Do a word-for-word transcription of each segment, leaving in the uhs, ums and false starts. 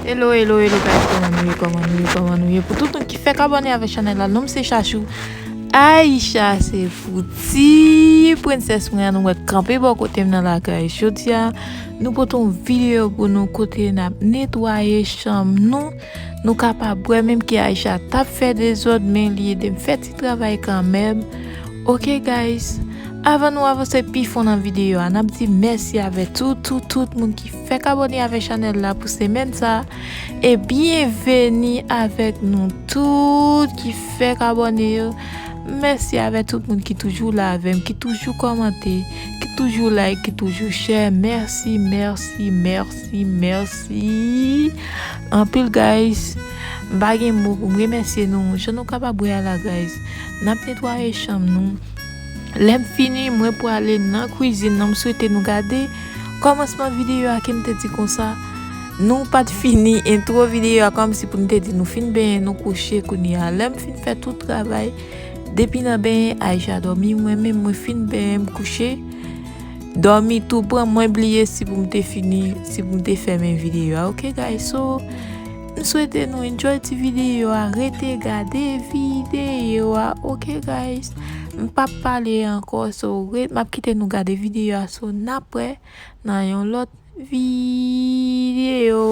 Hello, hello, hello, guys, kòman nou ye, kòman nou ye, kòman nou ye? Pou tout moun ki fèk abòne avèk chanèl la, non m se Chachou. Aisha se fouti, prensès mwen an, nou wè kanpe bò kote m nan lakay. Jodi a, nou pote yon videyo pou nou kote n ap netwaye chanm nou. Nou kapab wè menm ke Aisha t ap fè dezòd, men li ede m fè ti travay kanmenm. Ok, guys, avan nou avanse pi fon nan videyo a, n ap di mèsi avè tout, tout, tout moun ki fèk abòne avè chanèl la pou semèn sa. E byenveni avèk nou tout ki fèk abòne yo. Mèsi avè tout moun ki toujou la avè m, ki toujou kòmante, ki toujou like, ki toujou share. Mèsi, mèsi, mèsi, mèsi anpil, guys. M pa gen mo pou m remèsye nou. Jan nou kapab wè a la, guys, n ap netwaye chanm nou. Lè m fini, mwen prale nan kwizin nan. M swete nou gade kòmansman videyo a, ke m te di konsa, nou pa t fini entwo videyo a, kòmsi pou n te di nou fin benyen, nou kouche kounye a. Lè m fin fè tout travay, depi nan benyen, Aisha dòmi, mwen menm, mwen fin benyen, m kouche. Dòmi tou pran mwen, bliye si pou m te fini, si pou m te fèmen videyo a. Ok, guys, so, m swete nou enjoy ti videyo a, rete gade videyo a. Ok, guys, m p ap pale ankò, so, re-, m ap kite nou gade videyo a, so, n ap wè nan yon lòt videyo.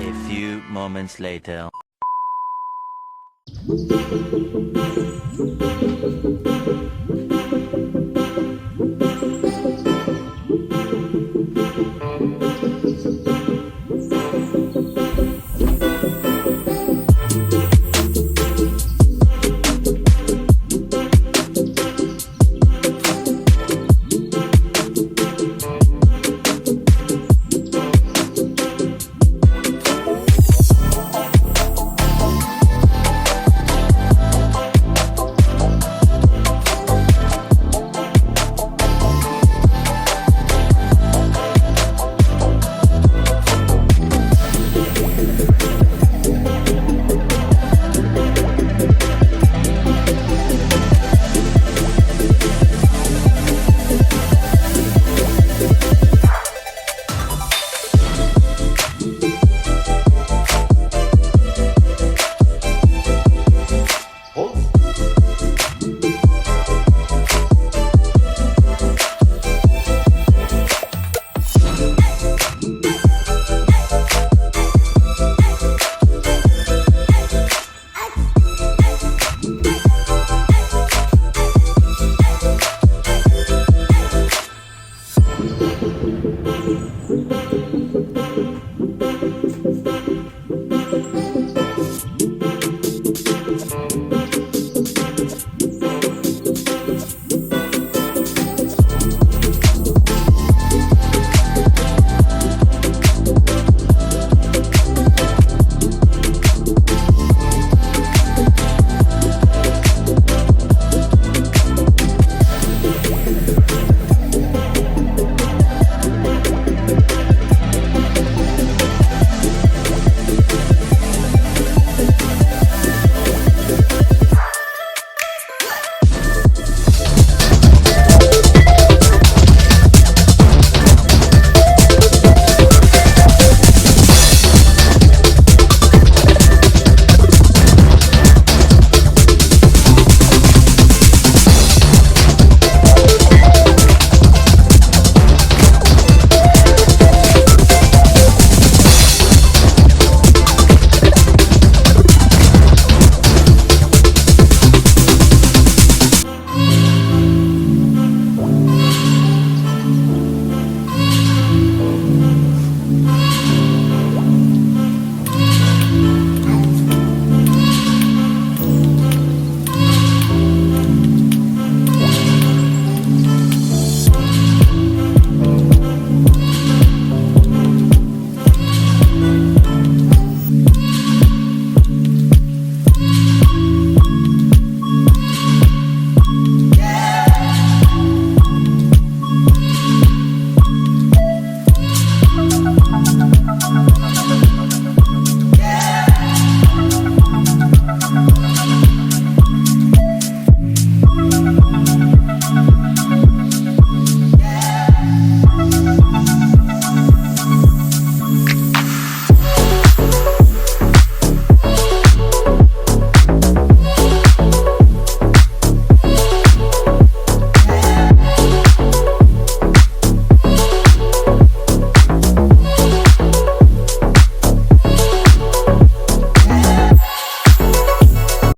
A few moments later.